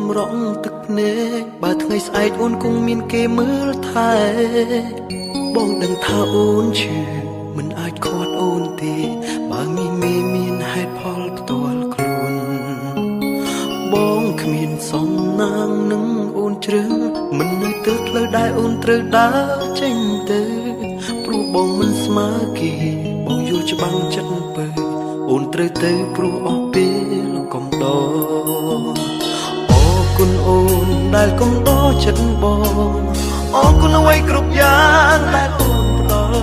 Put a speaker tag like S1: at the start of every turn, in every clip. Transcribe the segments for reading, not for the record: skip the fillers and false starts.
S1: តម្រង់ទឹកភ្នែកបើថ្ងៃស្អែកអូនគង់មានគេមើលថែបងដឹងថាអូនឈឺមិនអាចខាត់អូនទេបើមានមេមានហេតុផលផ្ទាល់ខ្លួនបងគ្មានសំណាងនឹងអូនជ្រើមិននៅទើផ្លូវដែលអូនត្រូវដើរចេញទៅព្រោះបងមិនស្មើគេបងយល់ច្បាស់ចិត្តពើអូនត្រូវទៅព្រោះអស់ពេលកំដរអរគុណអូនដែលកំដរចិត្តបងអរគុណអ្វីគ្រប់យ៉ាងដែលអូនផ្ដល់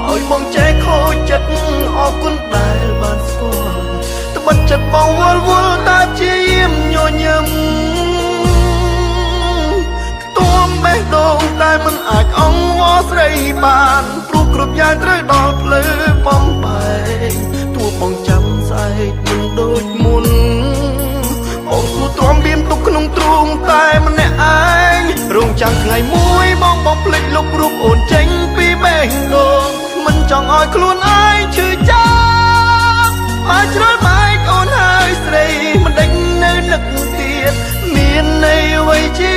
S1: ឲ្យបងចេះខូចចិត្តអរគុណដែលបានស្គាល់ត្បិតចិត្តបងវល់វល់តែជាយាមញញឹមទួមបេះដូងតែមិនអាចអង្វរស្រីបានព្រោះគ្រប់យ៉ាងត្រូវដល់ផ្លូវបំបែកទោះបងចាំស្អែកមិនដូចមុនបងស៊ូទ្រាំបៀមទុកក្នុងទ្រូងតែម្នាក់ឯងរងចាំថ្ងៃមួយបងបងភ្លេចលុបរូបអូនចេញពីបេះដូងមិនចង់ឲ្យខ្លួនឯងឈឺចាប់បើជ្រុលបែកអូនហើយស្រីមិនដេញនៅនឹកទៀតមានន័យអ្វីជី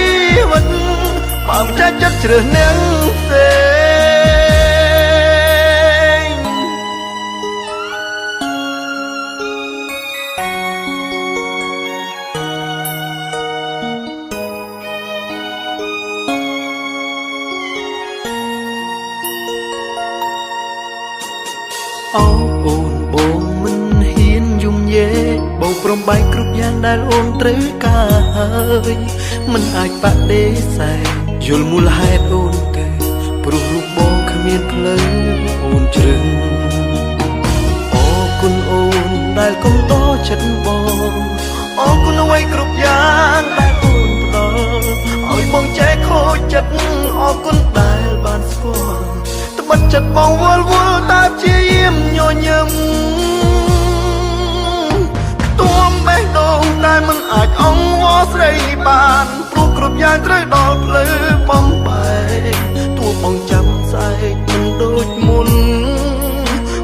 S1: វិតបើមិនចាច់ចិត្តជ្រើសនាងផ្សេង អោអូនបងមិនហ៊ានយំយេបងព្រមបែកគ្រប់យ៉ាងដែលអូនត្រូវការហើយមិនអាចបដិសេធយល់មូលហេតុអូនទេព្រោះរូបបងគ្មានផ្លូវអូនជ្រឹងអរគុណអូនដែលកំដរចិត្តបងអរគុណអ្វីគ្រប់យ៉ាងដែលអូនផ្ដល់ឲ្យបងចេះខូចចិត្តអរគុណដែលបានស្គាល់ត្បិតចិត្តបងវល់វល់តែជាយាមញញឹមទួមបេះដូងតែមិនអាចអង្វរស្រីបានព្រោះគ្រប់យ៉ាងត្រូវដល់ផ្លូវបំបែកទោះបងចាំស្អែកមិនដូចមុន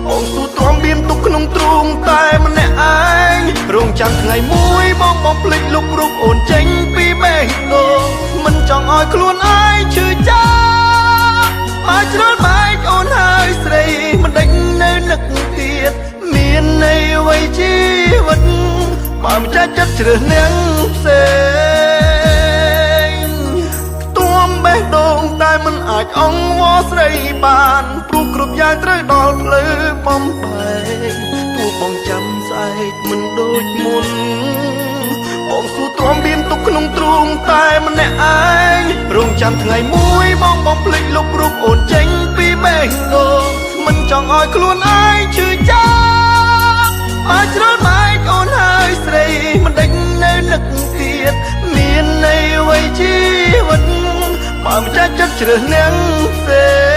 S1: បងស៊ូទ្រាំបៀមទុកក្នុងទ្រូងតែម្នាក់ឯងរងចាំថ្ងៃមួយបងបងភ្លេចលុបរូបអូនចេញពីបេះដូងមិនចង់ឲ្យខ្លួនឯងឈឺចាប់បើជ្រុលបែកអូនហើយស្រីមិនដេញនៅនឹកទៀតមានន័យអ្វីជីវិតបើមិនចាច់ចិត្តជ្រើសនាងផ្សេងទួមបេះដូងតែមិនអាចអង្វរស្រីបានព្រោះគ្រប់យ៉ាងត្រូវដល់ផ្លូវបំបែកទោះបងចាំស្អែកមិនដូចមុនបងស៊ូទ្រាំបៀមទុកក្នុងទ្រូងតែម្នាក់ឯងរងចាំថ្ងៃមួយបងបងភ្លេចលុបរូបអូនចេញពីបេះដូងមិនចង់ឲ្យខ្លួនឯងឈឺចាប់បើជ្រុលបែកអូនហើយស្រីមិនដេញនៅនឹកទៀតមានន័យអ្វីជីវិតបើមិនចាច់ចិត្តជ្រើសនាងផ្សេ